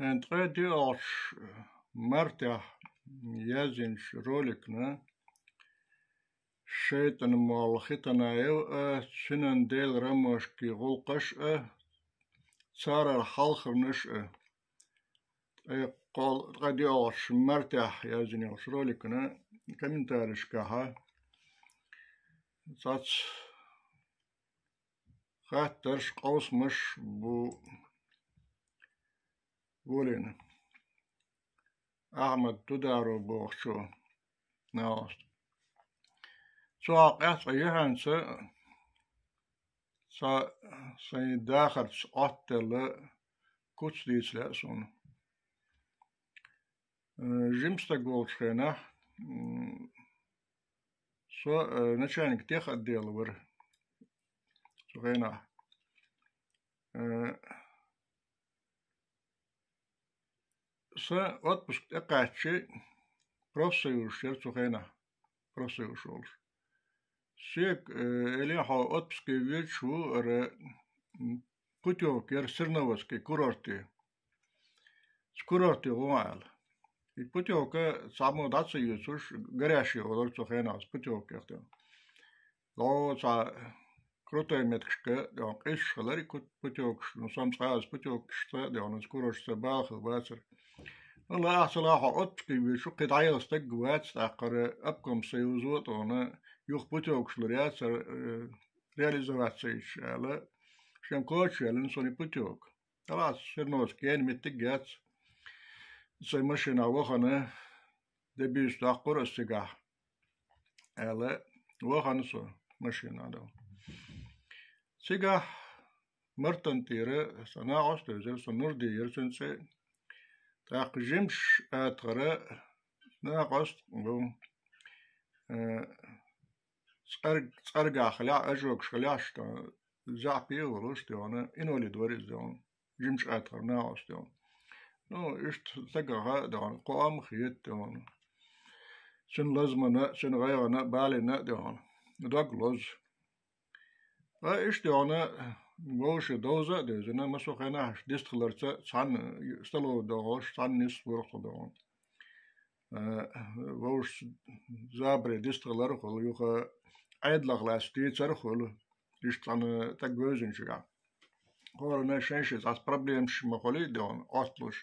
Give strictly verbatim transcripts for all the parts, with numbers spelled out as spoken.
Эн ткъе доьалгӀачу мартехь яздинчу роликна шайтӀан молла Хитанаев а, цуьнан Делан ромашкин гӀуллакхаш а, царал хьалхарнаш а, ткъе кхол-, ткъе доьалгӀачу мартехь яздина йолчу роликна комментарийшкахь цхьацца хаттарш, къовсамаш бу волийна Ахьмад Дударов бохучо нагӀост. Цо хьалха къаьхьа цкъа юьхьанца сан, сайн дахарца Ӏоттаделла куц дийца лаьа суна. Э, жима стаг волчу хенахь, м, со, э, начальник техотдела вара цу хенахь. Э, сан отпуск тӀекхаьччи, профсоюзаш яра цу хенахь, профсоюзаш волуш. Соьга, э, элира, хьо отпуске воьдуш ву, ара, м, путёвка яра Серноводский курорте. Цу курорте гӀо аьлла. И путёвка цхьаммо дӀа ца оьцуш, горящий олура цу хенахь оцу путёвкех тӀе. Ло цхьа крутой меттигашка, дехьа, къуьйсуш хилар и ку-, путёвкаш, ну, со-м цкъа а оцу путёвкашца, дехьа, ну, оцу курорташца бала хилла вацара. Ну, лаахь ца лаахь, хьо отпуске воьдуш ву, кхин дӀаяла стаг вац, тӀаккха обком союзо а тӀе, юха путёвкаш лур яцара, э, реализовать ца йича аьлла, шен коча яьллина суна и путёвка. Халас, Серноводске яйна меттиг яц. Сайн машинахь вахана, де буьйса доккхура ас цигахь, аьлла, вахана со машинахь дехьа. Цигахь Мартан тӀера сан накъост а везара, со Нурди яра цуьнан цӀе. ТӀаккха жимачу атагӀара накъост а ву, э, цӀерг-, цӀергахь хилахь, ожогаш хилахь, заьӀапе а волуш, дехьа, инвалид вара иза, дехьа, жимачу атагӀара накъост, дехьа. Ну, иштта стагах, дехьа, кхоам а хета, дехьа. Цуьнан лазамна, цуьнан гӀайгӀана, балийна, дехьа, дог лозу. Ткъа иштта, дехьа, вовшийн довза а девзина, массо а хенахь дистхиларца цхьаьна столове догӀуш, цхьаьна нисса вара тхо, дехьа. Э, вовшашца забаре дистхилар а хуьлу, юха Ӏедалах лаьцна дийцар а хуьлу, иштта цхьана стаг вевзинчуьнгахь. ХӀоранна шайн-шайн цхьацца проблемаш ма хуьлий, дехьа, Ӏотталуш.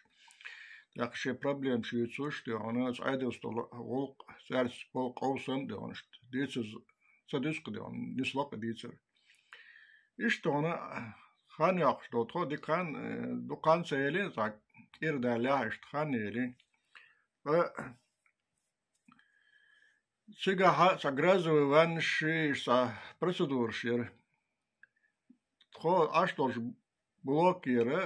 ТӀаккха шен проблемаш юьйцуш, дехьа, оцу Ӏедалца долу гӀуллакх, цаьрца болу къовсам, дехьа, иштта дийцаза ца дуьсу-кх, дехьа, нисло-кх дийцар. Иштта, дехьа, хан йоккхуш долу тхо, дика хан, э, дукха хан ца елира, цхьа кӀира даьллехь, иштта хан елира. Ткъа цигахь цхьа грязовый ваннаш, иштта цхьа процедураш яра. Тхо Ӏаш долчу блокера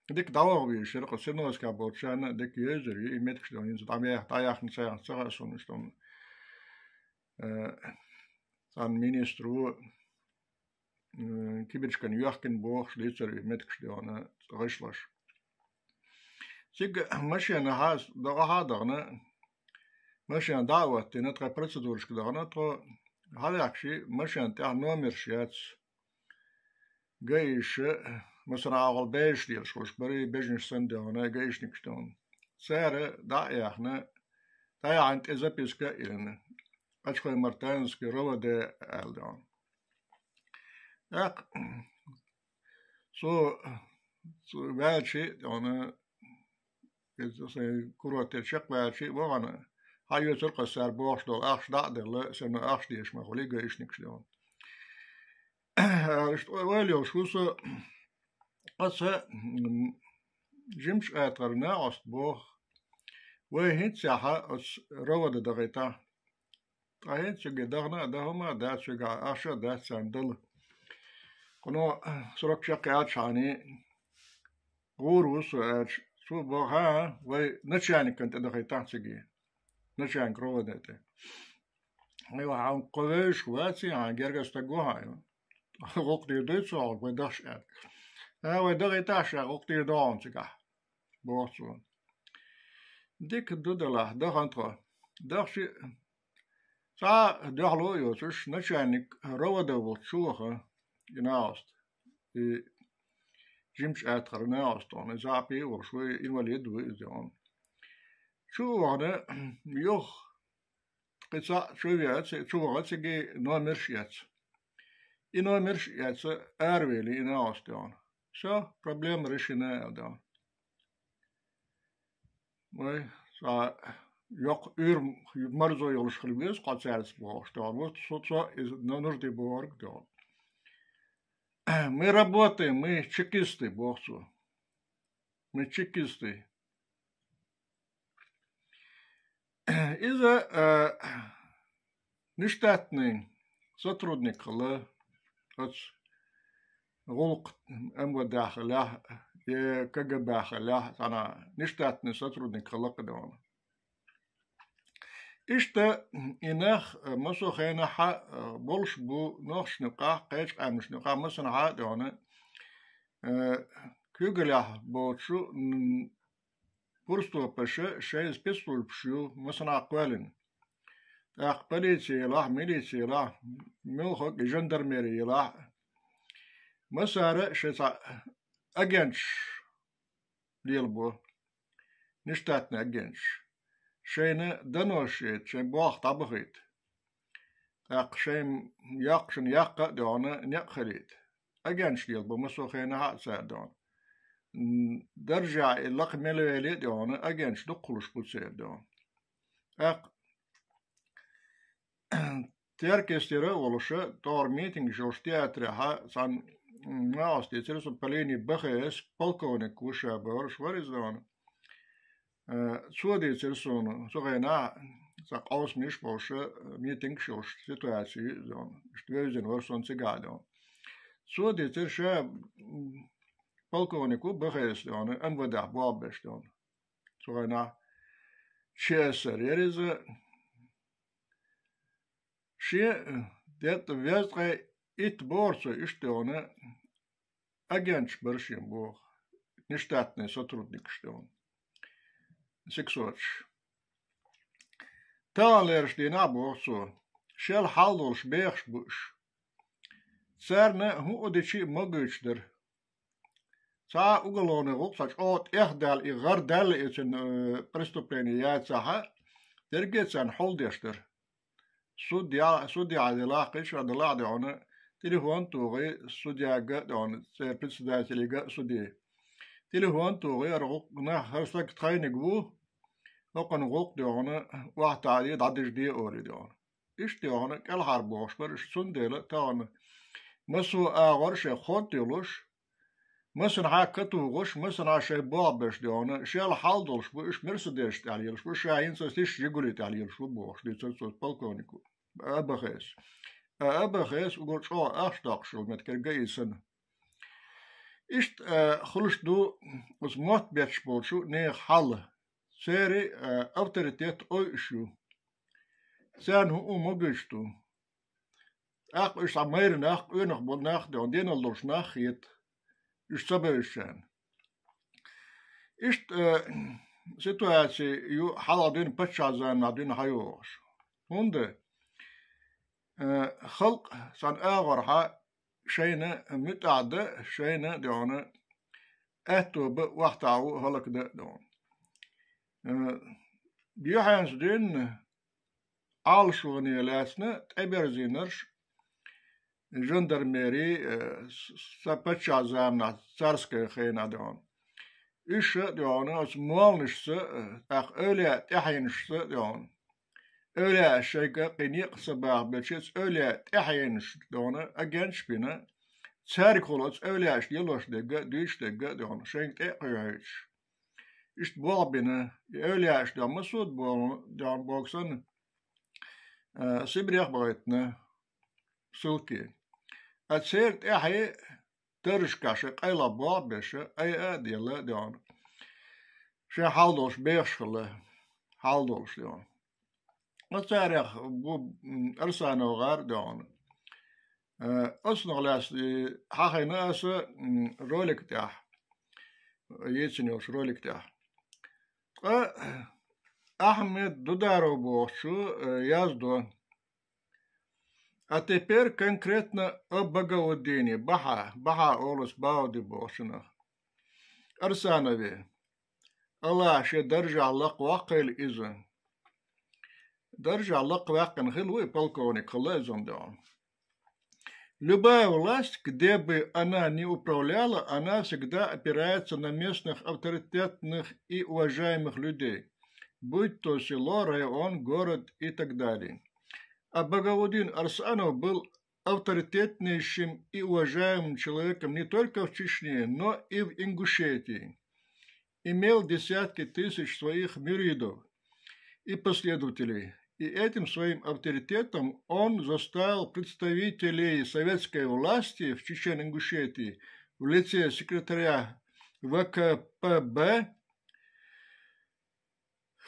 дика дӀаваха везаш яра, кху Серноводскехь болчарна дика евзар ю, и меттигаш, дехьа, хӀинца дӀа ма яхна, дӀаяхна ца яхна ца хаьа суна, иштта, э, цхьана министро, э, кибарчкана йоьхкина бохуш дийцар ю меттигаш, дехьа, гӀишлош. Цига машенахьа дагӀахьа а дахана, машена дӀа а хӀоттийна, тхайн процедурашка дахана тхо, хьаваьхкича машенан тӀехь номерш яц. ГАИша, масала, агӀор бежаш лелаш хуьлуш бара, бежанаш санна, дехьа, гаишникаш, дехьа. Цара дӀа а яьхна, дӀаяьхьна тӀе записка а йиллина, Ачхой-Мартановский РОВД аьлла, дехьа. ТӀаккха со, со ваьлча, дехьа, иза сайн курорте чекхваьлча а вахана, хьаоьцура-кх ас цара бохуш долу ахча дӀа а делла, сенна ахча дезаш ма хуьлий гаишникаш, дехьа. Иштта ойла йолуш ву со, аса, м, жимачу атагӀара накъост боху, вай хӀинццехьа оцу РОВД дахийтахь. Ткъа хӀинца цига дахана а дан хӀума а дац, цигахь ахча а дац царна дала. Кхуно срок чекхъяьлчхьана, гӀур ву со аьлча, цо боху: «ХӀан, вай начальникана тӀе дахийтахь цига, начальник РОВД тӀе». Хьан кхо вевзаш ваций, хьан гергара стаг ву хьан, гӀуллакх дийр дуй цо хьуна, вай дахча аьлла. ХӀан, вай дахийтахь ша, гӀуллакх дийр ду хьуна цигахь, боху цо. Дика ду делахь, дахана тхо. Дахча, цхьа а дуьхьало а йоцуш, начальник РОВД волчу чу ваха и накъост. И жимчу атхара нагӀостона, из Ӏапе а волуш ву, инвалид ву иза, де хьона. Чу а вахана, юха кхин цхьаъ чу веа ца-, чу ваха цига номерш а эцна. И номерш а эцна, аравели и нагӀост, де хьона. Всё, проблема решена, аьлла, де хьона. Вай, цхьа йоккха уьйр-, марзо йолуш хила веза кхо цаьрца бохуш, де хьона. Вот со, со иза нужде бохург, де хьона. Мы работаем, мы чекисты, боху цо. Мы чекисты. Иза, э, нештатный сотрудник хилла, оцу гӀуллакх МВД хилахь, е КГБ хилахь, цхьана нештатный сотрудник хилла-кх, де хьона. Иштта и нах, э, массо а хенахь, э, болуш бу нохчашна юкъахь, кхечу къаьмнашна юкъахь, массанхьа а, де хьона, э, куьйгаллехь боцуш, м, пурстопаша шайн спецслужбаш ю массанхьа кхоьллина. ТӀаккха полици елахь, милици елахь, муьлхха а жандармери елахь, массара а шайн цхьа агенташ лелабо, нештатный агенташ. Шайна донош яйта, шайн болх дӀабахийта. ТӀаккха шайн йоккхачун яккха а, де хьона, некъ хилийта. Агенташ лелабо массо а хенахь а цара, де хьона. М, даржехь и лакха мел вели а, де хьона, агенташ дукха хуьлуш бу церан, де хьона. ТӀаккха Теркестера а волуша, тӀора митингаш йолуш театрехьа, цхьана, м, нагӀост дийцира суна, по линии БХС, полковник ву ша бохурш вара иза, де хьона. Э, цо дийцира суна, цу хенахь цхьа къовсамаш болуша, э, митингаш йолуш ситуаци ю иза, де хьона. Иштта вевзина вара суна цигахь, де хьона. Цо дийцира ша, м, полковник ву БХС, де хьона, МВД-хь болх беш, де хьона. Цу хенахь ЧСР яра иза, шен, э, дет-, везткъе итт бохура цо, иштта, де хьона, агенташ бара шен боху, нештатный сотрудникаш, де хьона, сексоташ. Таханлерчу дийнахь, боху цо, шел хьал долуш бехаш бу уьш. Царна хӀун а дичи а могуьйтуш дара. Цхьа а уголовный гӀуллакх, цхьа чӀогӀа тӀех даьлла, и гӀар даьлла, и цуьнан, э, преступление яцахь а, дерриге а царна хьулдеш дара. Суд я-, судьяхь делахь, кхечахь делахь, де хьона, телефон а тухий судьяга а, де хьона, церан председателига а, суде. Телефон а тухий, хӀара гӀуллакх нах, хӀара стаг тхайниг ву, хӀокхуьнан гӀуллакх, де хьона, охьатаӀаде, дӀадижаде олий, де хьона. Иштта, де хьона, кӀелхьарбохуш бара уьш, цундела тахана массо а агӀор шайн хӀотта йолуш, массанхьа катухуш, массанхьа шайн болх беш, де хьона, шел хьал долуш бу, уьш Мерседесаш тӀехь лелаш бу, ша хӀинца аса иштта Жигули тӀехь лелаш ву бохуш, дийцира цо полковнико, АБХС. А АБХС уггар чӀогӀа ахча доккхуш йолу меттиг яра, ГАИ санна. Иштта, а, хуьлуш ду оцу мотт бетташ болчу нехан хьал. Церан, а, авторитет ойуш ю. Царна хӀуъа ма гуьйцу ду. ТӀаккха уьш цхьа майра нах, къонах болу нах, де хьона, денал долуш нах хета, уьш ца бевзачарна. Иштта, э, ситуаци ю хьалха дуьйна, паччахьан заманахь дуьйна хьайогӀуш. ХӀунда, э, халкъ цхьана агӀорхьа шайна муьтӀахь дан, шайна, де хьона, аьтто бан, охьатаӀо, хӀаллакдан, де хьона. Э, юьхьанца дуьйна Ӏалашоне лаьцна тӀеберзийнарш жандармери, э, с-, с-, паччахьан заманахь, царскайн хенахь, де хьона. Уьш а, де хьона, оцу молланашца, э, тӀаккха эвлаяан тӀаьхьенашца, де хьона. Эвлаяаш шайга кхин некъа ца баха бечу, оцу эвлаяан тӀаьхьенаш, де хьона, агенташ бина, цаьргахула оцу эвлаяашна лелош дерг а, дуьйцуш дерг а, де хьона, шайна тӀе а кхоьхьуьйтуш. Иштта болх бина, и эвлаяаш, де хьона, массо а болу, де хьона, боху санна, э, Сибрех бахийтина, ссылке. А церан тӀаьхье даржашкахь шайн къайлаха болх беш, айа а делла, де хьона, шайн хьал долуш бехаш хилла, хьал долуш, де хьона. Оцарех бу, м, Арсанов ГӀар, де хьона. Э, оцунах лаьцна, э, хьахийна аса, м, ролик тӀехь, йийцина йолчу ролик тӀехь. Ткъа Ахьмед Дударов бохучо, э, яздо: «А теперь конкретно о Багаудине, Бахьа, Бахьа олу Бауди бохучунах. Арсанове. Алла шен даржехь лакхваккхийла иза. Даржехь лакхваьккхина хилла ву и полковник, хилла иза, ма-дарра. Любая власть, где бы она ни управляла, она всегда опирается на местных авторитетных и уважаемых людей, будь то село, район, город и так далее. А Багаудин Арсанов был авторитетнейшим и уважаемым человеком не только в Чечне, но и в Ингушетии. Имел десятки тысяч своих мюридов и последователей. И этим своим авторитетом он заставил представителей советской власти в Чечен-Ингушетии в лице секретаря В К П Б,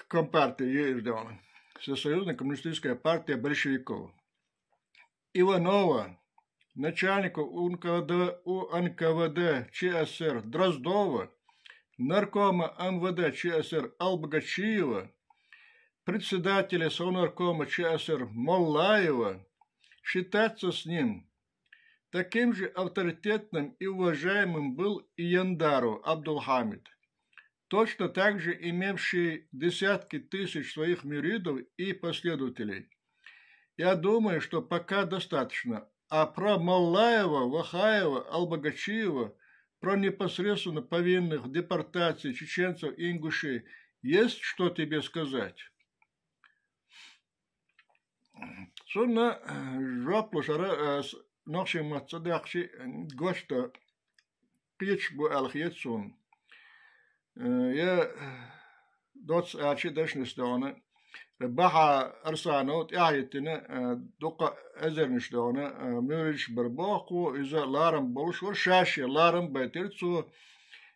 Компартии, Всесоюзная коммунистическая партия большевиков, Иванова, начальника Н К В Д, У Н К В Д Ч С С Р Дроздова, наркома М В Д Ч С С Р Албогачиева, председателя Совнаркома Ч С С Р Моллаева, считаться с ним. Таким же авторитетным и уважаемым был и Яндаров Абдулхамид, точно так же имевший десятки тысяч своих мюридов и последователей. Я думаю, что пока достаточно. А про Маллаева, Вахаева, Албогачиева, про непосредственно повинных в депортации чеченцев и ингушей есть что тебе сказать? Цунна, э, жоп луш ара, э, с-, нохчийн мотт ца даккхача, э, гочда кхеташ бу аьлла хета суна. Э, я, э, доцца аьлча дешнаш догӀана, Баха Арсанов тӀаьхьахӀиттина, э, дукха эзарнаш догӀана, э, муьридаш бар боху, иза ларам болуш вара, ша-шен ларам байтира цо,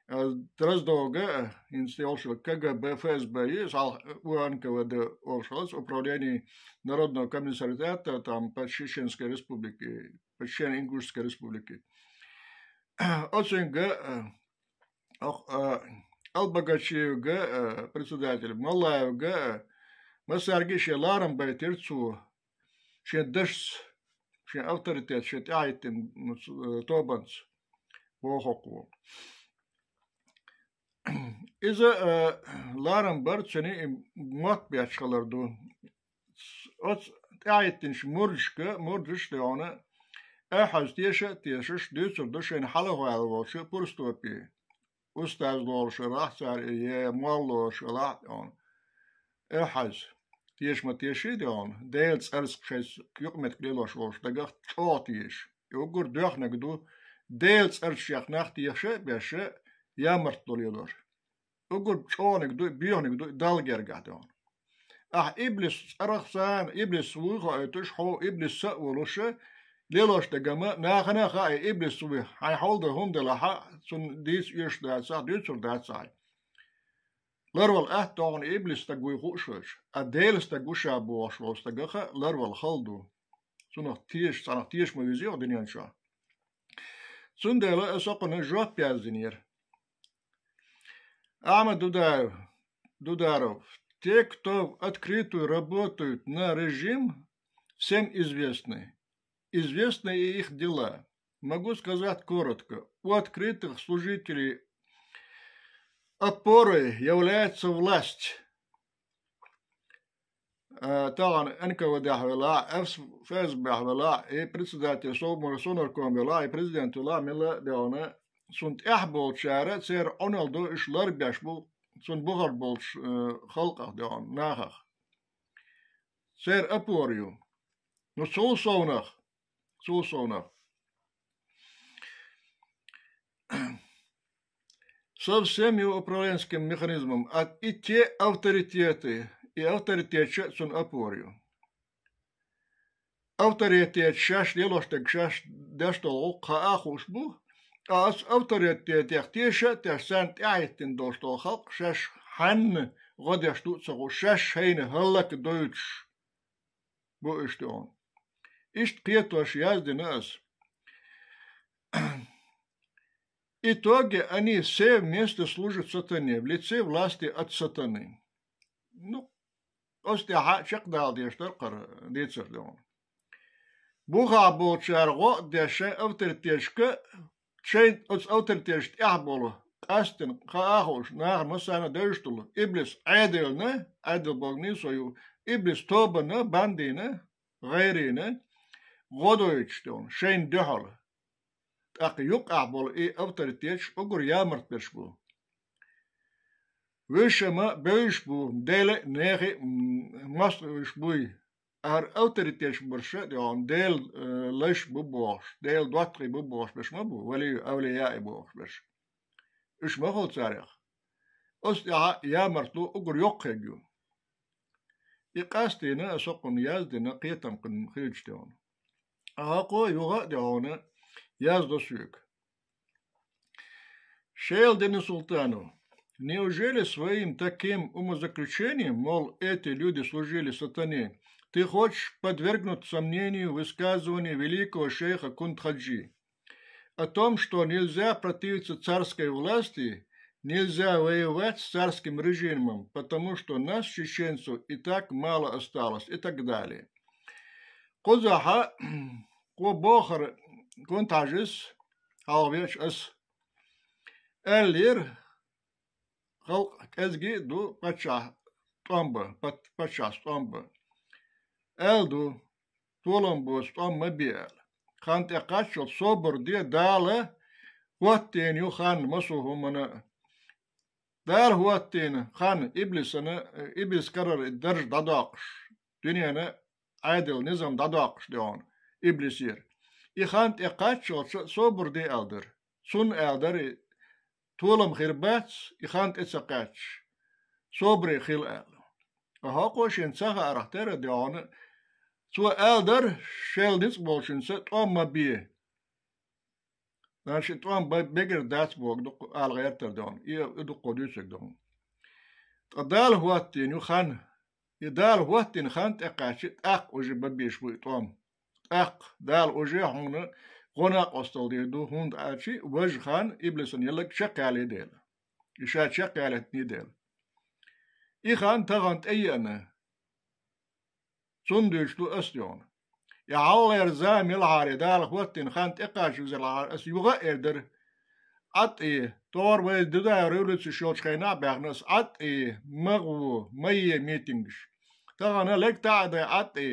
э, Дроздовга, э, хӀинца тӀе йолуш К Г Б, Ф С Б ю, иза хьалха У Н К В Д олуш хилла, Управление Народного комиссариата, там, по Чеченской Республике, по Чечено-Ингушской Республике. Оцуьнга, э, ох, э, Албогачиевга, э, председатель, Маллаевга, э, массаьрга шен ларам байтира цо, шен дашца, шен авторитет, шен тӀаьхьахӀиттина, ну, ц-, э, тобанца, боху-кх. Иза, э, ларам бар, цуьнан и мотт бетташ хилар ду. Оцу тӀаьхьахӀиттинчу мурдашка, мурдаш а догӀана, эхьаза теша а тешаш, дуьйцур ду шайна хьалхаваьлла волчу Пурстопе. Устаз лоруш хилахь цара, я молла лоруш хилахь а догӀана. Эхьаза, теша ма теший а догӀана, Делан цӀарца шайца юкъаметтиг лелош волчу дагах чӀогӀа теша. И уггар доьхнарг ду, Делан цӀарца шех нах теша а беш, ямартло лелор. Уггар чӀогӀаниг ду, боьханиг ду, Далла гергахь догӀана. Ахьа иблис цӀарах царна, иблис вуй хоуьйтуш, хьо иблис са а волуш, лелош дагама, нахана а хаьа, иблис вуй, хьайн хьол дан хӀума делахь а, цунна дийца оьшуш дацахь, дуьйцур дацахь. Ларвала атта догӀана иблис стаг вуй хууш хилча, а Делан стаг ву ша бохуш волу стагах а ларвала хала ду. Цунах теша, цхьанах теша ма веза оха дуьнен чохь. Цундела аса хӀокхунна жоп яздинера. Ахьмад Дудаев, Дударов, те, кто в открытую работают на режим, всем известны. Известны и их дела. Могу сказать коротко. У открытых служителей опорой является власть. Э, тахана Н К В Д-хь велахь, Ф С Б-хь велахь, и председатель Совнарком велахь, и президент велахь, мила а догӀана, цунна тӀехь болчара церан Ӏуналла ду, уьш ларбеш бу, цунна бухара болчу, э, халкъах догӀана, нахах. Церан опора ю. Ну, цул совнах, цул совнах. Со всем его управленческим механизмом, а и те авторитеты, и авторитеташ а цунна опора ю. Авторитет шаьш лелош дерг шаьш деш долу гӀуллакх хаа а хууш бу, ткъа оцу авторитетех теша а тешаш, царна тӀаьхьахӀиттина долуш долу халкъ шаьш хьанна гӀо деш ду а ца хууш, шаьш шайна хӀаллакдойтуш бу уьш догӀана. Иштта кхетош яздина аса. Итоге они все вместе служат сатане, в лице власти от сатаны. Ну, оцу тӀехь чекхдала дезаш дара кхара дийцар догӀана. Бухахь болчара гӀо а деш шайн авторитеташка, шайн оцу авторитеташна тӀехь болу къаьстина, хаа а хууш, нахана массарна а девзаш долу иблис Ӏедална, Ӏедал бохург нийсо ю, иблис тобанна, бандина, гӀайрина, гӀо дойтуш долу, шайна дуьхьал. ТӀаккха юккъехь болу и авторитеташ уггар ямарт берш бу. Вуьшта ма бевзаш бу, Делан а, нехан а, м, мостагӀий буй. ХӀара авторитеташ берш а, дӀахьо, Делан, э, лайш бу бохуш, Делан доттагӀий бу бохуш берш ма бу, валий, авлияъ бохуш берш. Уьш ма хуьлу царех. Оцу тӀехь ямартло уггар йоккхаерг ю. И къастийна, аса хӀокхунна яздина, кхетам кхин хилча тӀехь. Ткъа хӀокхо юха а тӀехь яздо соьга. Шелдина Султанов, неужели своим таким умозаключением, мол, эти люди служили сатане, ты хочешь подвергнуть сомнению высказывание великого шейха Кунт-Хаджи о том, что нельзя противиться царской власти, нельзя воевать с царским режимом, потому что нас, чеченцев, и так мало осталось, и так далее. Кхузахь кхо бохар Кунт-Хьажас, хьалха веача ас, аьллера, халкъ кӀезиг а ду, паччахь тӀом бан, пат-, паччахьца тӀом бан. Аьлла ду, толам боцу тӀом ма бе аьлла. Хан тӀекхаччалц собар де, Дала хӀоттийна ю хан массо а хӀуманна а. Дала хӀоттийна хан иблисана, иблис карара и дарж дӀадоккхуш, дуьненан Ӏедал низам дӀадоккхуш дӀахьо иблисера. И хан тӀекхаччалц собар де аьлла дара. Цунна аьлла дара и, толам хир бац, и хан тӀе ца кхаьчча, собаре хила аьлла. Ткъа хӀокхо шена ца хаарх тера дӀахьо, цо аьлла дара, шел ницкъ болчуьнца тӀом ма бе. Нана ши тӀом бе-, бегар дац боху дуккха ала гӀертар дӀахьо, и, и дуккха дуьйцург дӀахьо. Ткъа Дала хӀоттийна ю хан, и Дала хӀоттийна хан тӀекхаьчча, тӀаккха уже бан безаш бу и тӀом. ТӀаккха Дала уже хьуна гӀо-накъосталла дийр ду, хӀунда аьлча важа хан иблисан ялларг чекхъяьлла дела. И ша чекхъялийтина дела. И хан тахана тӀееана. Цунна дуьйцуш ду ас дӀахьо. И хьалхалера зама елахьара, Дала хӀоттийна хан тӀекхаччалц елахьара, ас юха а эр дара. Ӏад Ӏе, тохара вай Дудаев революцеш йолчу хенахь а баьхна ас, Ӏад Ӏе, ма гӀо, ма е митингаш. Тахана легта а дай Ӏад Ӏе,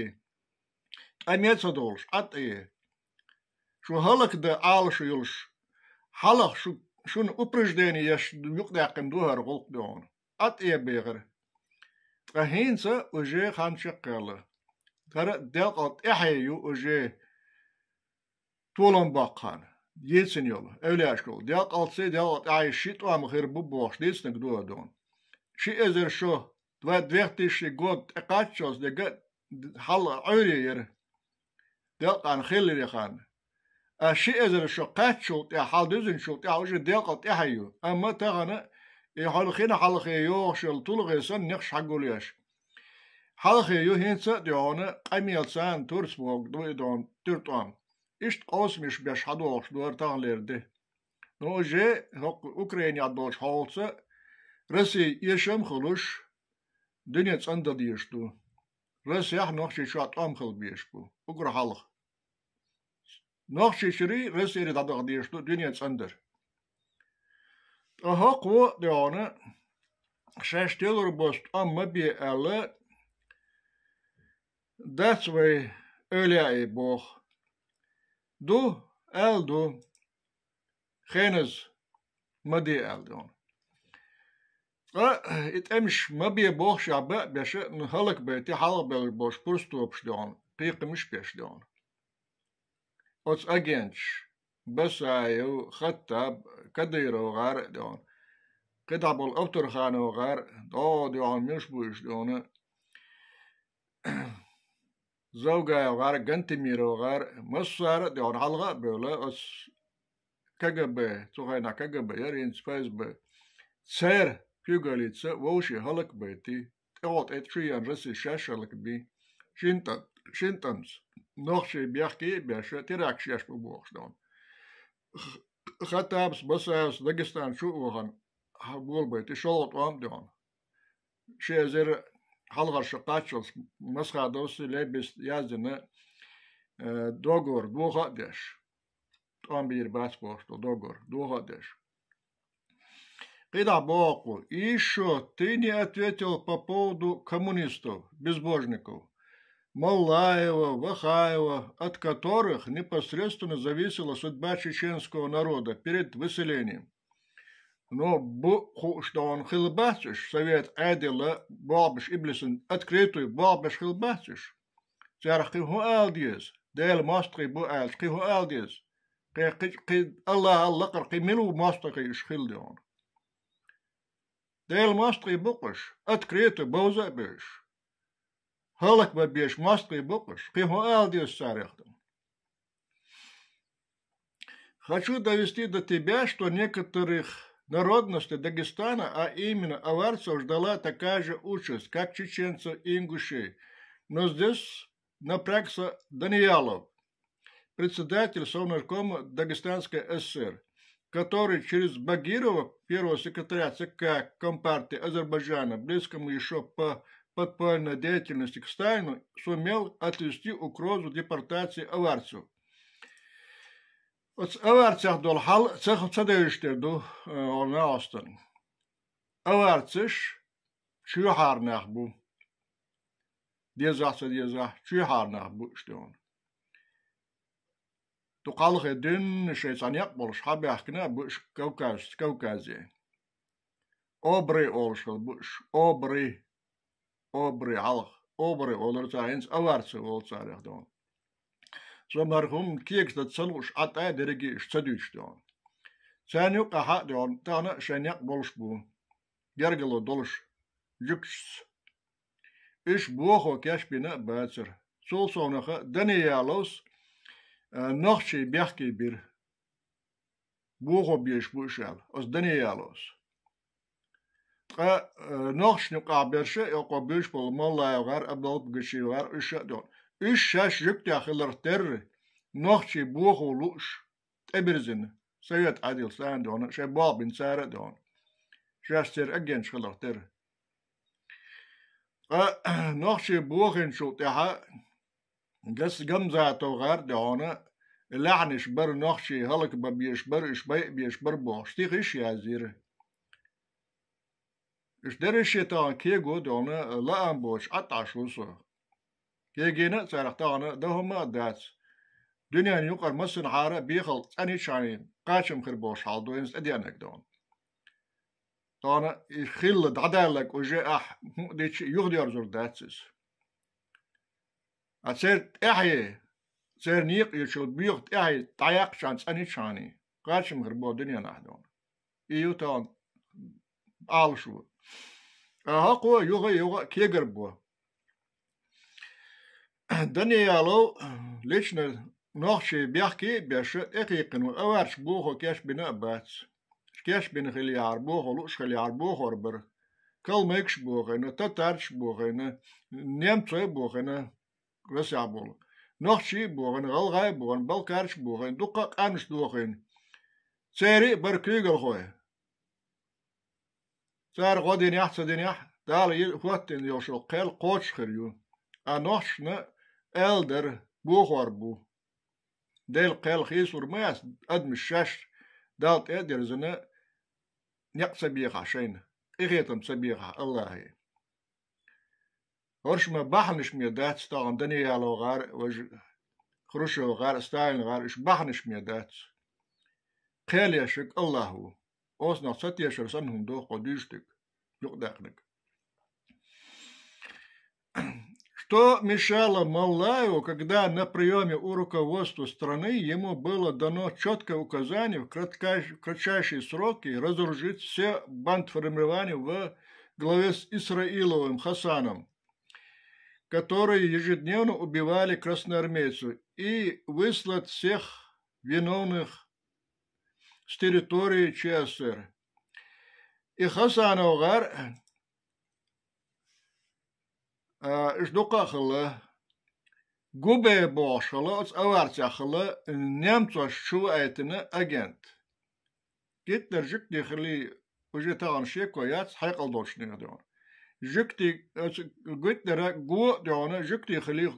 тӀаме ца долуш, Ӏад Ӏе. Шу хӀаллакдан Ӏалашо йолуш, хьалха шу, шуна упреждение еш юкъадаьккхина ду хӀара гӀуллакх дӀахьо. Ӏад Ӏе бехира. Ткъа хӀинца уже хан чекхъяьлла. ХӀара делкъал тӀаьхье ю уже толам боккху хан. Йийцина йолу, эвлаяашкахула. Делкъалций, делкъал тӀаьхье ши тӀом хир бу бохуш дийцинарг ду хӀара дӀахьо. Ши эзар шо, два, две тысячи год тӀекхаччалц дерг а хьал Ӏуьйре яра. Делкъана хилларе хан. Ткъа ши эзар шо кхаччул тӀаьхьа, хьал дуьзначул тӀаьхьа уже делкъал тӀаьхье ю. Амма тахана и хьол хина хьалхе йогӀуш йолу тулгӀе санна некъаш хьагулъеш. Хьалхе ю хӀинца а дӀахьо, къамелаца а турца бохург ду и дӀахьо, туьра тӀом. Иштта къовсамаш беш хьадогӀуш ду хӀара таханлера де. Ну, уже хӀокху Украинехь долчу хьолаца Россия эшам а хуьлуш, дуьне цӀандан дезаш ду. Россехь Нохчийчохь тӀом хила безаш бу. Уггар хьалха. Нохчийчуьрий, Россиерий дӀадаха дезаш ду дуьне цӀандар. Ткъа хӀокхо а дӀахьо, шаьш телур боцу тӀом ма бе аьлла, дац вай эвлаяъий боху. Ду, аьлла ду, хеназа ма де аьлла дӀахьо. Ткъа и тӀемаш ма бе бохушехь бан а беш, ну, хӀаллакбайти хьалха бевлла болуш пурстопаш дӀахьо, кхайкхамаш а беш дӀахьо. Оцу агенташ, Басаев, Хаттаб, Кадыров гӀар а дӀахьо, кхидӀа болу Абтурханов гӀар а, дӀо дӀахьо, муьлш бу уьш дӀахьо, Завгаев гӀар а, Гантемиров гӀар а, массара а дӀахьо, хьалха а бевлла, оцу К Г Б, цу хенахь К Г Б яра, хӀинца Ф С Б. Церан куьйгаллица вовшийн хӀаллакбайти, тӀехула тӀе чу еана Россия шаьш хӀаллакбий, шина тӀа-, шина тӀамца, нохчий бехке а беш, теракташ еш бу бохуш дӀахьо. Х-, Хаттабс, Басаевс Дагестан чу а вахана, хьан болабайти шолгӀа тӀом а дӀахьо. Ши эзар хьалхара шо кхаччалц Масхадовс, Лебедьс яздина, э, договор доха а деш. ТӀом бийр бац бохуш долу договор доха а деш. КхидӀа боху, и ещё ты не ответил по поводу коммунистов, безбожников. Маллаева, Вахаева, от которых непосредственно зависела судьба чеченского народа перед выселением. Но бу хууш дона хила бац уж, совет Ӏедала болх беш иблисан, открытую болх беш хила бац уж. Царах кхин хӀун ала деза? Делан мостагӀий бу аьлча, кхин хӀун ала деза? Кхин, кхин, кхин Аллахьал лакхара кхин мила ву мостагӀий уж хила дона? Делан мостагӀий бу-кх уж, открыто бовза а беш. ХӀаллакбан безаш мостагӀий бу-кх уж, кхин хӀун ала деза царах дона? Хочу довести до тебя, что некоторых народностей Дагестана, а именно аварцев, ждала такая же участь, как чеченцев и ингушей. Но здесь напрягся Даниялов, председатель Совнаркома Дагестанской ССР, который через Багирова, первого секретаря ЦК Компартии Азербайджана, близкому ещё по подпольной деятельности к Сталину, сумел отвести угрозу депортации аварцев. Оцу аварцех долу хьал ца, ца девзаш дерг ду, э, олу нахьостан. Аварцаш чоьхьара нах бу. Дезахь а, ца дезахь а, чоьхьара нах бу уьш дона. Дукха хьалхе дуьйна шайн цхьа некъ болуш хьабаьхкина а бу уьш Кавказ-, Кавказе. Обры олуш хила бу уьш. Обры. Обры хьалха. Обры олура цара, хӀинца аварцы олу царах дона. Со мархум кегаш дан ца лууш, Ӏа тӀе а дерриге а уьш ца дуьйцуш дона. Царна юккъехь а дона, тахана а шайн некъ болуш бу. Гергало долуш, жуьгташца. Уьш бохо кечбина а бацара. Цул совнаха Данияловс, а, нохчий бехке бира. Бохо безаш бу уьш аьлла, оцу Данияловс. Ткъа, а, нохчашна юкъахь берш а, и кхо буьйш болу Маллаев гӀар, Абдалпгачиев гӀар, уьш а дона. Уьш шаьш жуьгтех хиларх терра, нохчий бохо лууш, тӀебирзина, совет Ӏедал санна дона, шайн болх бина цара а дона. Шаьш церан агенташ хиларх терра. Ткъа нохчий бохийначул тӀаьхьа Гас-, Гамзатов гӀар а дона, лаьхьанаш бара, нохчий хӀаллакбан безаш бара, уьш байа безаш бара бохуш, стихаш а язйира. Уьш дерриш а тахана кего а дона, лаам боцуш Ӏа тӀе Ӏаш ву со. Кегийна а царах тахана дан хӀума а дац. Дуьненан юкъара массанхьара а бехалкъ цӀанйичхьана кхачам хир болуш хьал ду, хӀинца тӀедеанарг дона. Тахана и хилла дӀадалларг уже ахь хӀуъа дича а юхадерзур дац иза. А церан тӀаьхье, церан некъа йолчул боьха тӀаьхье дӀаяккхачхьана цӀанйичхьана, кхачам хир бо дуьненахь дона. И ю тахана Ӏалашо. Ткъа хӀокхо юха а, юха а кегар бо. Даниялов лично нохчий бехке а беш, тӀекхийкхина ву, аварцаш бохо кечбина а бац. Кечбина хилла яхьара бохо, лууш хилла яхьара бохор бара. Калмыкаш а бохийна, татарцаш а бохийна, немцой а бохийна, Россехь болу. Нохчий а бохийна, гӀалгӀай а бохийна, балкхарчаш а бохийна, дуккха а къаьмнаш дохийна. Церан а бара куьйгалхой. Цара гӀо динехь а, ца динехь а, Дала йи-, хӀоттийна йолуш йолу кхел кхочуш хир ю. Ткъа нохчашна аьлла дара, бохор бу. Делан кхел хийцалур ма яц, адамаш шаьш Далла тӀе а дирзина, некъ ца бехахь шайна, къинхетам ца бехахь Аллахье. ХӀорш ма бахьанаш ме дац, тахана Даниялов гӀар а, важа Хрущев гӀар а, Сталин гӀар а, уьш бахьанаш ме дац. Кхел еш верг Аллахь ву. Оцунах ца тешар санна хӀума доху кхо дуьйцург, юкъадаьккхинарг. Что мешало Маллаеву, когда на приёме у руководства страны ему было дано чёткое указание в кратка-, в кратчайшие сроки разоружить все бандформирования во главе с Исраиловым Хасаном, которые ежедневно убивали красноармейцев, и выслать всех виновных с территории ЧССР. И Хасанов гӀар, а, уьш дукха а хилла, Губе бохуш хилла, оцу аварцех хилла, немцош чу ваийтина агент. Гитлер жуьгтий хилий уже тахана шеко яц, хьекъал долчу нехан дуьхьа. Жуьгтий, оцу Гитлера го а дуьхьа, жуьгтий хилий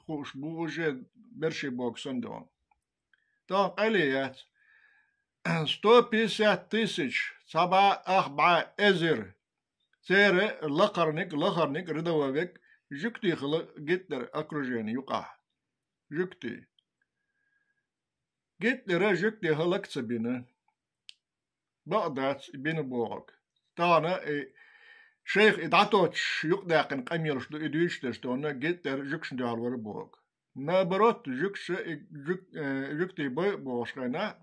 хууш бу уже берший богу санна дуьхьа. Тахана къайле яц. Сто пятьдесят тысяч, цхьа бӀаь ах бӀаь эзар, церан лакхарниг, лахарниг, рядовой вег, жуьгтий хилла Гитлер окружени юкъахь. Жуьгтий. Гитлера жуьгтий хӀаллак ца бина. Бакъ дац и бина бохург. Тахана и шайх и дӀатоттуш юкъадаьккхина къамелаш ду и дуьйцуш дерш тахана Гитлер жуьгташна дуьхьал вара бохург. Наоборот, жуьгташа и жуьг-, э, жуьгтий бой а бохуш хенахь,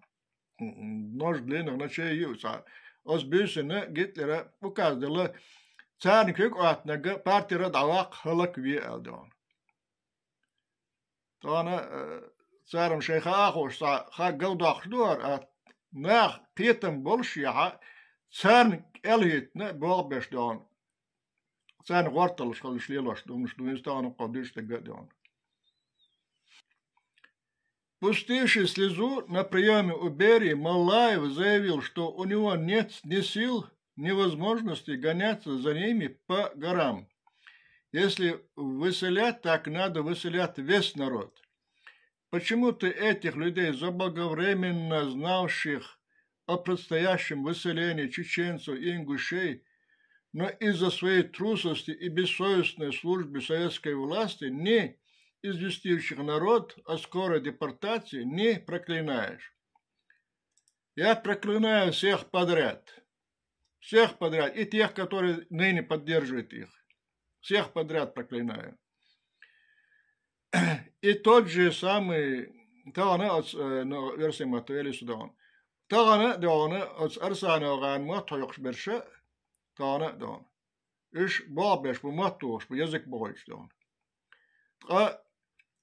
м, нож длинных ночей ю цхьа. Оцу буьйсанна Гитлера указ делла, царна куьг Ӏоттанарг партера дӀаваккха, хӀаллак ве аьлла тахана. Тахана, э, царна шайн хаа а хууш, цхьа хаг галдоккхуш ду хӀара, а, нах кхетам болушехь, царна кӀел хӀиттина болх беш тахана. Царна гӀорталлаш хиларш лелош ду, хӀуманаш ду, иза тахана кхо дуьйцуш дерг а тахана. Пустивши слезу на приёме у Берии, Маллаев заявил, что у него нет ни сил, ни возможности гоняться за ними по горам. Если выселять, так надо выселять весь народ. Почему ты этих людей, заблаговременно знавших о предстоящем выселении чеченцев и ингушей, но из-за своей трусости и бессовестной службы советской власти, не известивших народ о скорой депортации, не проклинаешь? Я проклинаю всех подряд. Всех подряд. И тех, которые ныне поддерживают их. Всех подряд проклинаю. И тот же самый, тахана оцу, э, ну, версия мотт вели су дохана. Тахана а дохана, оцу Арсановган мотт хьоькхуш берша, тахана а дохана. Уьш болх беш бу, мотт тухуш бу, язык бохуьйтуш дохана. Ткъа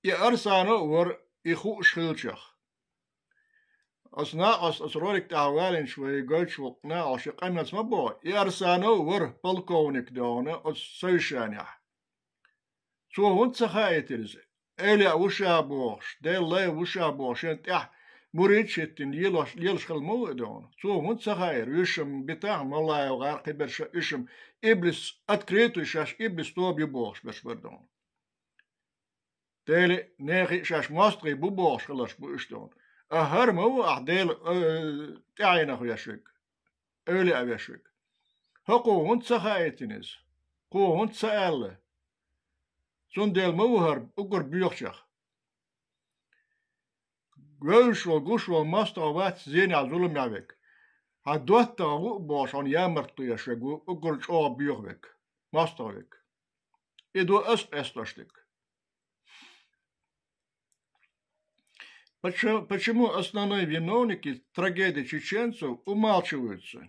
и Арсанов а вара, и хууш хилчах. Оцу накъост, оцу ролик тӀехь валинчу вай гойтуш волу накъост шен къамелца ма боху, и Арсанов а вара полковник дохана оцу совещанехь. Цо хӀунда ца хаийтира иза? Эвлаяъ ву ша бохуш, Делан лай ву ша бохуш, шен тӀехь муридаш хӀиттина лелош, лелаш хилла ма ву и дохана. Цо хӀунда ца хаийра? Уьш-м битахь, Маллаев гӀар кхиберша, уьш-м иблис открытый, шаьш иблис тоба ю бохуш берш бара дохана. Делан нехий шаьш мостагӀий бу бохуш хиларш бу уьш дохана. А хӀара ма ву ахь Делан, э, тӀаьхьенах веш верг, эвлаяъ веш верг. ХӀокхо хӀунда ца хаийтина иза? Кхо хӀунда ца аьлла? Цундела ма ву хӀара уггар боьхачех. Вевзаш волу, гуш волу мостагӀа вац зенехь, зуламехь верг. Хьан доттагӀа ву а бохуш, хьуна ямартло еш верг ву уггар чӀогӀа боьха верг, мостагӀа верг. И ду ас къестош дерг. Почему, почему основные виновники трагедии чеченцев умалчиваются?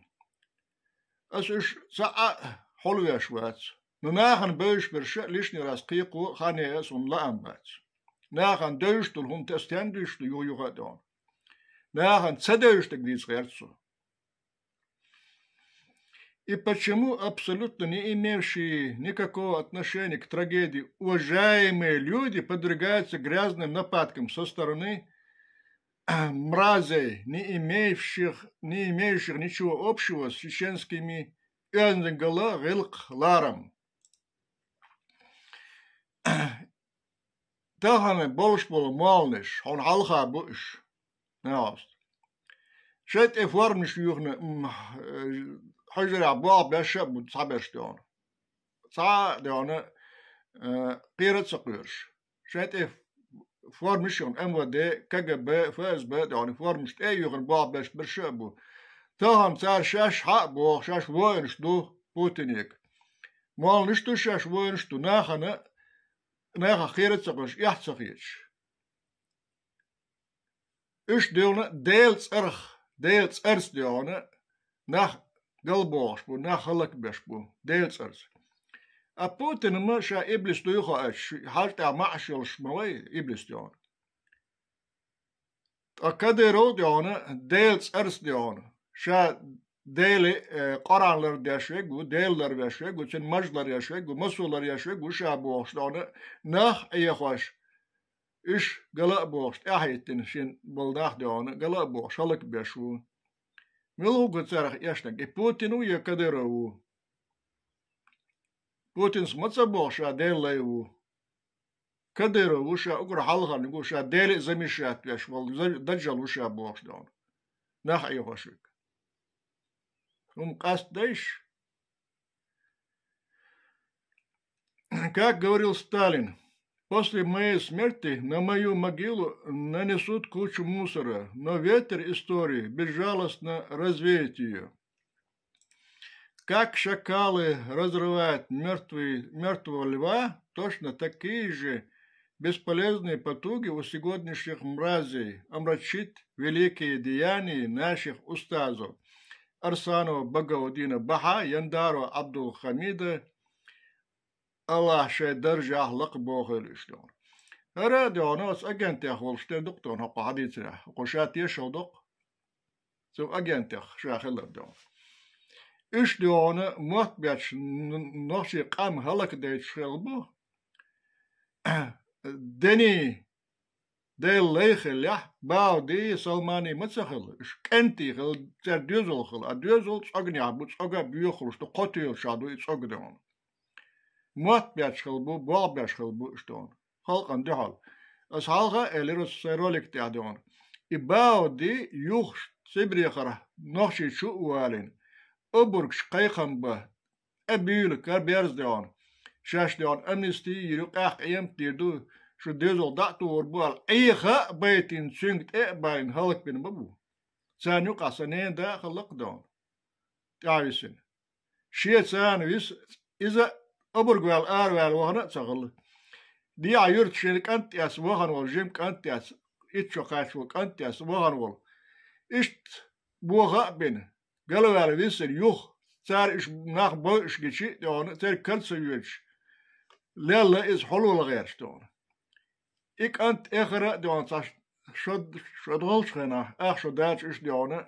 Ас уьш цхьа а хьулвеш вац. Ну, нахана бевзаш берш а лишний раз кхайкхо а, хан яа а суна лаам бац. Нахана девзаш долу хӀума тӀе стенна дуьйцуш ду юха-юха а дохана? Нахана ца девзаш дерг дийца гӀерта со. И почему абсолютно не имевшие никакого отношения к трагедии уважаемые люди подвергаются грязным нападкам со стороны мразей, не имеющих, не имеющих ничего общего с чеченскими оьздангалла гӀиллакх ларам? Тахана болуш болу молланаш, хьуна хьалха бу уьш, нагӀост. Шайн тӀе форманаш юьйхина, м, э, хьуьжарехь болх беш а бу цхьаберш дохана. Цхьа а дохана, э, кхера а ца кхоьруш. Шайн тӀе форманаш юьйхина, МВД, КГБ, ФСБ дохана, форманаш тӀе а юьйхина болх беш берш а бу. Тахана цара шаьш хьа а боху, шаьш воинаш ду Путинега. Молланаш ду шаьш, воинаш ду, нахана, нахах кхера а ца кхоьруш, эхь а ца хеташ. Уьш дуьйхина Делан цӀарах, Делан цӀарца дуьйхина нах галбохуш бу, нах хӀаллакбеш бу, Делан цӀарца. А Путина ма ша иблис дуй хоуьйтуш, хьажа тӀехь маьӀаш йолуш ма вай иблис дуьйхина. Ткъа Кадыров дуьйхина Делан цӀарца дуьйхина. Ша Делан, э, Къуръан лардеш верг ву, Дела ларвеш верг ву, цуьнан маж ларъеш верг ву, массо а ларъеш верг ву ша бохуш дуьйхина, нах а Ӏехош, уьш гала а бохуш, тӀаьхьахӀиттина шен болу нах дуьйхина, гала а бохуш, хӀаллакбеш ву. Мила ву-кх царах эшнарг, и Путин ву я Кадыров ву? Путинс ма ца боху ша Делан лай ву. Кадыров ву ша, уггар хьалхарниг ву ша, Деле а замешать веш волу, за-, даджал ву ша бохуш дуьйхина. нах Ӏехошверг. ХӀума къаста дайша. Как говорил Сталин: «После моей смерти на мою могилу нанесут кучу мусора, но ветер истории безжалостно развеет ее». Как шакалы разрывают мертвый, мертвого льва, точно такие же бесполезные потуги у сегодняшних мразей омрачить великие деяния наших устазов Арсанова Багаудина Баха, Яндарова Абдулхамида, Аллах шай даржах лакха бохел ишлюн. Ара дёна оц агентех волш тен дук тон хокко хадицира. Хокко ша тешал док. Цу агентех ша хеллар дёна. Иш дёна мот бяч нохчи къам халак дейч хел бу. Дени Дел лайхеллехь, Бауди, Салмани ма ца хилла, уьш кӀентий хилла, церан доьзал хилла, а доьзал цӀогнехь бу, цӀога боьхалуш ду, кхо тоьлашехь ду и цӀог дона. Мотт беш хилла бу, болх беш хилла бу уьш дона. Халкъана дуьхьал. Ас хьалха а элира оцу сайн ролик тӀехь дона. И Бауди юхаш Сибрехара нохчий чу а валийна, обаргаш кхайкхам бан, Ӏе буьйла, кара берза дегӀана. Шаьш дегӀана амнисти йийр ю, къаьхьа къемат дийр ду, шу доьзал дӀа а тухур бу аьлла, Ӏеха а байтина, цуьнга тӀе а балийна, хӀаллакбина ма бу. Царна юкъахь сан ненан да а хилла-кх дегӀана. ТӀаьхьависина. Шен царна виса, иза обарг ваьлла, араваьлла вахана а ца хилла. ДегӀа юьрта шен кӀант тӀеэцна вахана волу, жима кӀант тӀеэцна, итт шо кхаччалц кӀант тӀеэцна вахана волу. Иштта боха а бина, галваьлла висина юха, цара иша нах бойуш гичи а дегӀана, церга кара ца йоьдуш, лелла иза хьулвала гӀерташ дегӀана. И кӀант эхара а дегӀана цхьа шо, шо долчу хенахь, ах шо даьлча иша дегӀана,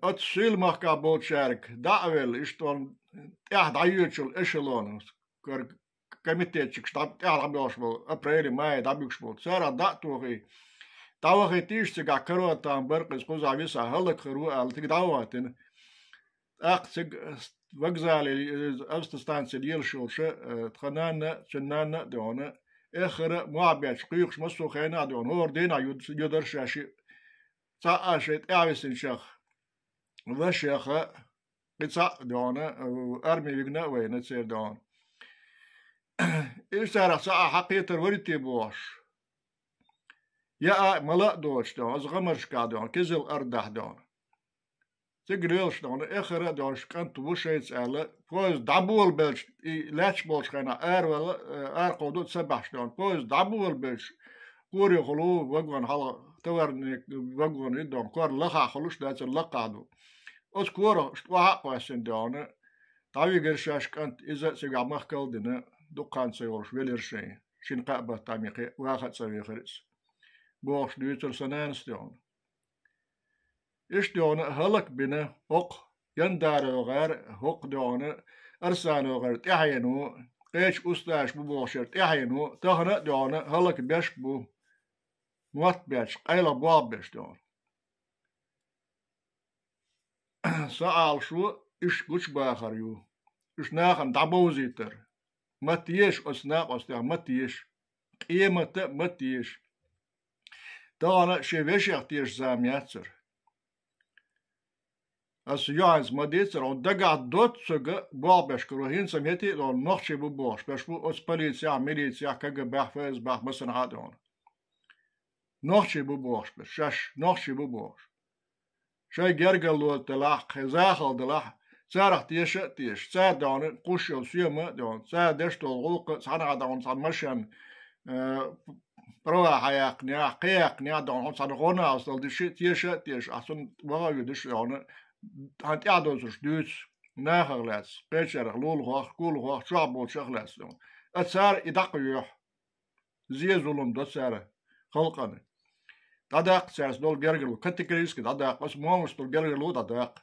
оцу Суьйла махкахь болчаьрга дӀа а велла, иштта тӀехь дӀайоьдучул эшелона, кара комитетчикаш дӀа-, тӀаьхьа дӀабоьлхуш болу, апреле, мае дӀабуьгуш болу, царах дӀа а тохий, дӀавахийтийша цигахь, каротан баркъиза кхузахь висахь, хӀаллакьхир ву аьлла, цига дӀа а вахийтина. ТӀаккха цига вокзале, автостанци лелаш йолуша, э, тхан нанна а, цуьнан нанна а дегӀана, эххара а, мохь бетташ кхуьйхуш массо а хенахь а дегӀана, хӀора дийнахь ю-, юьдара шаьш и. Цхьаъ а шайн тӀаьхьависинчех, вашех а, кхин цхьаъ а дегӀана, арми вигна а вайна церан дегӀана. Иза царах цхьа а хьакхетар варите бохуш. Яа а, мала а доцуш дегӀана, аса гӀамаршкахь дегӀана, кизил ардахь дегӀана. Цига лелаш дегӀана, эххара а дегӀана, шу кӀант ву шайца аьлла, поезд дӀаболабелча, и лаьтташ болчу хенахь аравала, э, аракховду а ца баьхьаш дегӀана, поезд дӀаболабелча, корехула вагон хьалха, товарный вагон ю дегӀана, кор лахахь хуьлуш дацара, лакхахь ду. Оцу корах охьа а къоьссина дегӀана, дӀавигира шаьш кӀант, иза а цигахь махкал а дина, дукха хан ца йолуш велира шайн, шина-кхаа баттахь михе ваха а ца вехира иза. Бохуш дуьйцура сан нанас дегӀана. Иштта дегӀана хӀаллакбина хӀокху Яндаровгара, хӀокху дегӀана Арсановгара тӀаьхьено, кхечу устазаш бу бохучара тӀаьхьено, тахана а дегӀана хӀаллакбеш а бу, мотт бетташ, къайлаха болх беш дегӀана. Сан Ӏалашо, уьш гучубахар ю, уьш нахана дӀабовзийтар. Ма теша оцу накъостех, ма теша. Къематта а ма теша. Тахана шен вешех теша зама яцара. Аса юьхьанца ма дийцара, хьуна дагахь доццага болх беш каро, хӀинца-м хӀетте а догӀу, нохчий бу бохуш беш бу оцу полицехь, милицехь, КГБ-хь, ФСБ-хь, масанхьа а догӀу. Нохчий бу бохуш беш, шаьш нохчий бу бохуш. Шайн гергарло делахь, кхин захал делахь, царах теша а теша, цара догӀу кхуш йолу соьма а догӀу, цара деш долу гӀуллакх а цхьанхьа догӀу цхьана машен, э, права хьаяккхинехь, кхияккхинехь догӀу хьуна цхьана гӀо-накъосталла диш а теша а теша, ахь цунна ваха а вуьдуш догӀу, хьан тӀаьхьадозуш дуьйцу, нахах лаьцна, кхечарах, лулахох, кулахох, чохь болчех лаьцна догӀу. А цара и дӀакхайоьху. Зе-зулам до цара халкъана. ДӀадаккха цаьрца долу гергарло, категорически дӀадаккха, оцу молланаш долу гергарло дӀадаккха.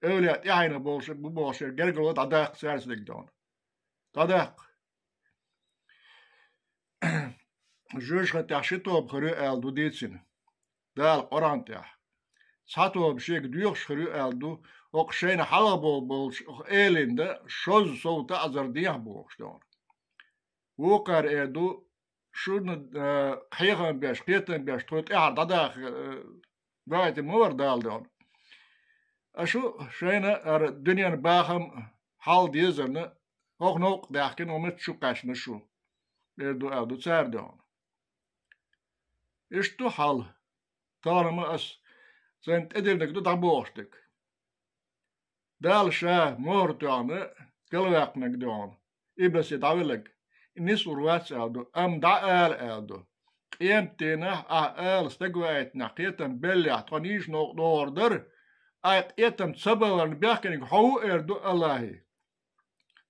Эвлаяъ тӀаьхьенах болуш, бу бохуш ерг гергарло дӀадаккха цаьрца дерг догӀу. ДӀадаккха. Жоьжахати тӀехь ши тоба хир ю аьлла ду дийцина Дала Къуръан тӀехь. Цхьа тоба шега доьхуш хир ю аьлла ду, хӀокху шайна хьалха бо-, болчу элина дан шозза сов таӀзар дехьа бохуш догӀу. Вукхара эр ду, шуна, а, хьехам беш, кхетам беш, тхо тӀаьхьара дӀадаха, а, Гаита ма вара Дала дона. А шу шайна ара дуьнен бахам хьал дезарна, хӀокху новкъа даьхкина, хӀокху меттан шу кхаьчна шу. Эр ду, аьлла ду цара дона. Иштта ду хьал. Тахана ма ас сайна тӀедиллинарг ду дӀабохуш дерг. Дала ша мохӀар тоьхна, галваьккхинарг дона, иблисе дӀавилларг, и нислур вац аьлла ду, амма дӀаала аьлла ду. Къематдийнахь ахь ала стаг ваийтинехь, кхетам беллехь, тхо нийса новкъа догӀур дара, ахь къетам ца баларна бехкинарг хьо ву эр ду АллахӀе.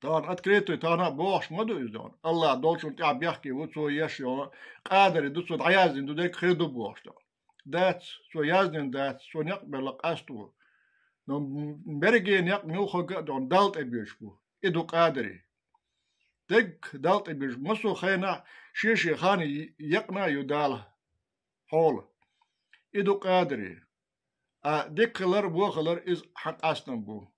Тахана открыто, тахана а бохуш ма ду иза дона. АллахӀ долчунна тӀехь бехке ву, цо еш йолу къадаре ду, цо дӀаяздина ду, дерг хир ду бохуш дона. Дац, цо яздина дац, цо некъ белла къаста ву. Но берриге некъ муьлхха а дона Далла тӀе боьдуш бу. И ду къадаре. Дерриг Далла тӀе боьдуш бу. Массо а хенахь шен-шен хан екъна а ю Дала хьола. И ду къадаре. А дика хилар, вон хилар иза хьан къастам бу.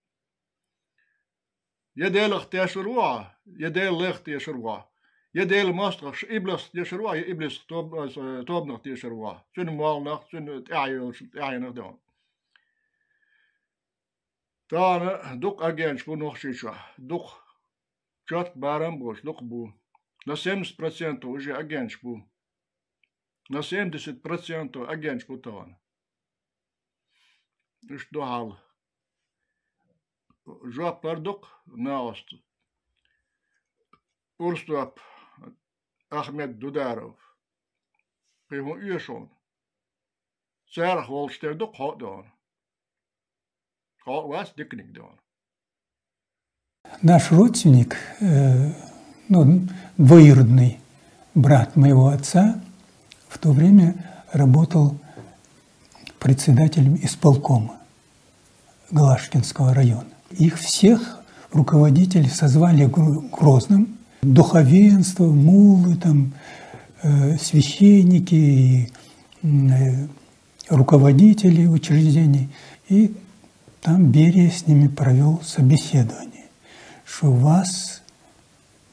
Я Делах тешар ву хьо, я Делан лайх тешар ву хьо, я Делан мостагӀах, иблисах тешар ву хьо, я иблисах тоб-, э, тобанах тешар ву хьо. Цуьнан молланах, цуьнан тӀаьхьа йолчу тӀаьхьенах дона. Тахана дукха агенташ бу Нохчийчохь, дукха. Чот барам а боцуш, дукха бу. На семьдесят процентов уже агенташ бу. На семьдесят процентов агенташ бу тахана. Иштта ду хьал. Жоп лар дукха нахаца. Урстопа Ахмед Дударов. Кхин хӀун оьшу хьуна? Царах волчу тера ду кхо а дона. Кхо а вац диканиг дона. Наш родственник, э, ну, двоюродный брат моего отца, в то время работал председателем исполкома Галашкинского района. Их всех руководители созвали в Гро-, Грозном. Духовенство, муллы, там, э, священники и, м, э, руководители учреждений. И там Берия с ними провёл собеседование, что вас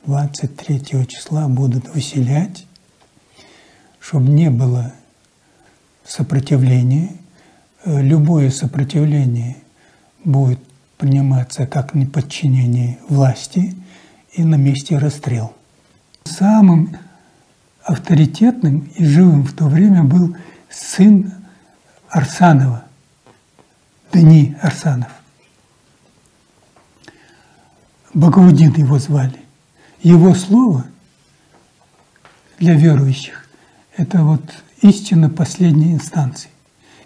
двадцать третьего числа будут выселять, чтобы не было сопротивления. Э, любое сопротивление будет приниматься как неподчинение власти и на месте расстрел. Самым авторитетным и живым в то время был сын Арсанова, Дни Арсанов. Багаудин его звали. Его слово для верующих — это вот истина последней инстанции.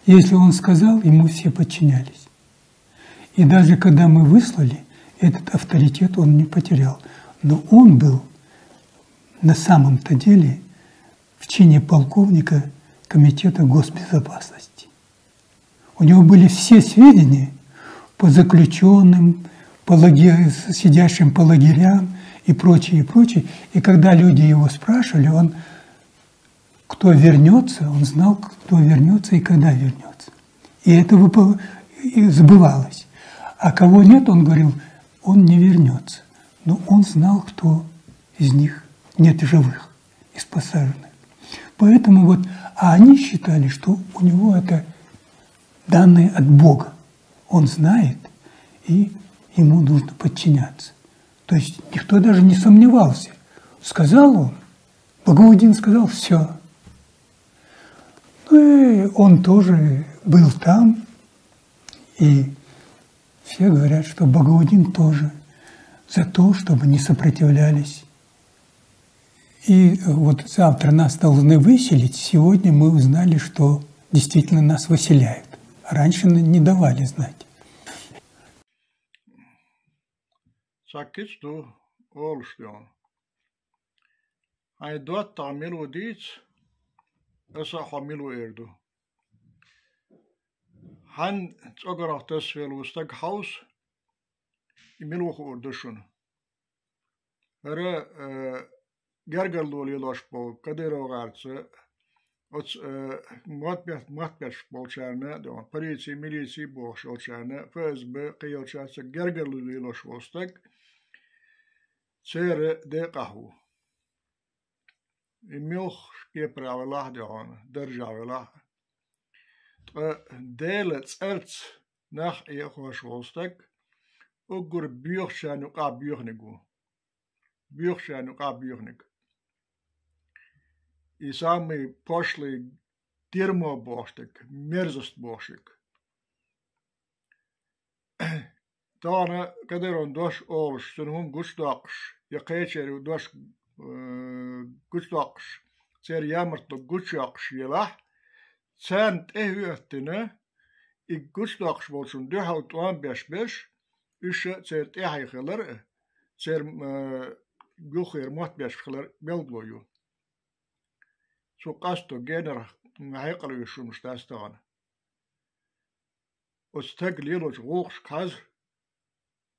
Если он сказал, ему все подчинялись. И даже когда мы выслали, этот авторитет он не потерял. Но он был на самом-то деле в чине полковника Комитета госбезопасности. У него были все сведения по заключённым, по лаге-, сидящим по лагерям и прочее, и прочее. И когда люди его спрашивали, он, кто вернётся, он знал, кто вернётся и когда вернётся. И это выпол-, и сбывалось. А кого нет, он говорил, он не вернётся. Но он знал, кто из них нет живых из посаженных. Поэтому вот, а они считали, что у него это данные от Бога. Он знает, и ему нужно подчиняться. То есть никто даже не сомневался. Сказал он, Багаудин сказал, всё. Ну и он тоже был там, и все говорят, что Багаудин тоже за то, чтобы не сопротивлялись. И вот завтра нас должны выселить. Сегодня мы узнали, что действительно нас выселяют. Раньше н-, не давали знать. Цхьа кица ду олуш тӀехь. Хьайн доттагӀа мила ву дийца, аса а хьо мила ву эр ду. Хьан цӀогарах тасвелла ву стаг хьовса, и мила ву хуур ду шуна. ХӀара, э, гергарло лелош болу КадыровгӀарца, оцу, э, мотт бет-, мотт бетташ болчарна, полици, милици бохуш йолчарна, ФСБ, кхин йолчаьрца гергарло лелош волу стаг, церан декъахь ву. И муьлхха кепара велахь а, даржехь велахь а. Ткъа Делан цӀарца нах Ӏехош волу стаг уггар боьхачарна юкъахь боьханиг ву. Боьхачарна юкъахь боьханиг. И самый пошлый дерьмо бохуш дерг, мерзость бохуш дерг. Тахана Кадыровн дош олуш, цуьнан хӀума гучудоккхуш, я кхечеран дош, э, гучудоккхуш, церан ямартло гучуйоккхуш елахь, царна тӀехӀоьттина, и гучудоккхуш болчунна дуьхьал тӀом беш берш, уьш а церан тӀаьхье хилар а, церан, э, юххера мотт беш хилар белгало ю. Цу къасто генарх хьекъал вуьйш хӀумаш дац тахана. Оцу стага лелочу гӀуллакхашка хьажа,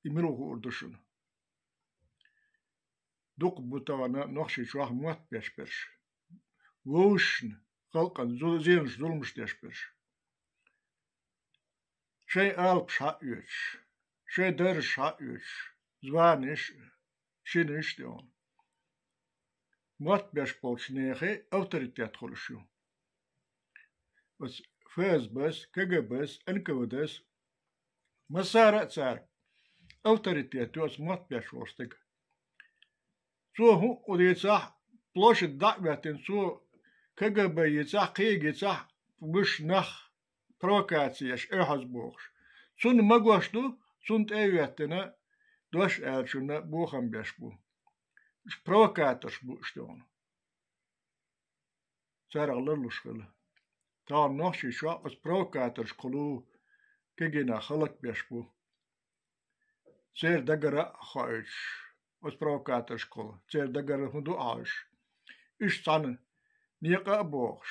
и мила ву хуур ду шуна. Дукха бу тахана Нохчийчохь мотт беш берш. Вовшашна, халкъана зу-, зенаш, зуламаш деш берш. Шайн алапаш схьаоьцуш, шайн даржаш схьаоьцуш, званеш а, шинаш а тӀе вон. Мотт беш болчу нехан авторитет хуьлуш ю. Оцу ФСБ-с, КГБ-с, НКВД-с, массара а цара авторитет ю оцу мотт беш волчу стеган. Цо хӀуъа дийцахь, площадь дӀа а хӀоьттина, цо КГБ йийцахь, кхин йийцахь, вуьш нах провокаци еш, оьхьаз бохуш. Цунна магош ду, цунна тӀе а хӀоьттина, дош аьллачунна бохам беш бу. Уьш провокаторш бу уьш тӀе вон. Царах ларлуш хила. Тахана Нохчийчохь оцу провокаторшкахула кегий нах хӀаллакбеш бу. Церан дагара а хоуьйтуш, оцу провокаторшкахула, церан дагара хӀун ду а хьовсуш, уьш цхьаьна некъа а бохуш,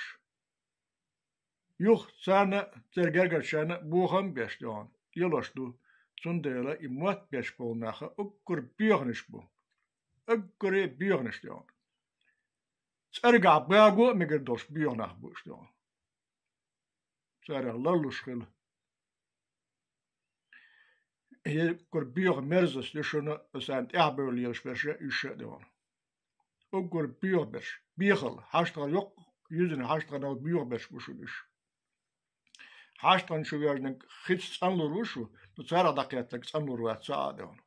юха царна а, церан гергарчарна а бохам а беш тӀе вон, лелош ду, цундела и мотт беш болу нах уггар боьханаш бу. Уггаре боьханаш тӀе вон. ЦӀергахь баго а мегар долуш боьха нах бу уьш тӀе вон. Царах ларлуш хила. Уггар боьха мерзость ю шуна, царна тӀаьхьабевлла лелаш берш а, уьш а тӀе вон. Уггар боьха берш, бехал, хьаштагӀа йоккха юьзна хьаштагӀанал боьха берш бу шуна уьш. ХьаштагӀан чу вежнарг хица цӀанлур ву шу, ну, царах дӀакхеттарг цӀанлур вац цхьа а тӀе вон.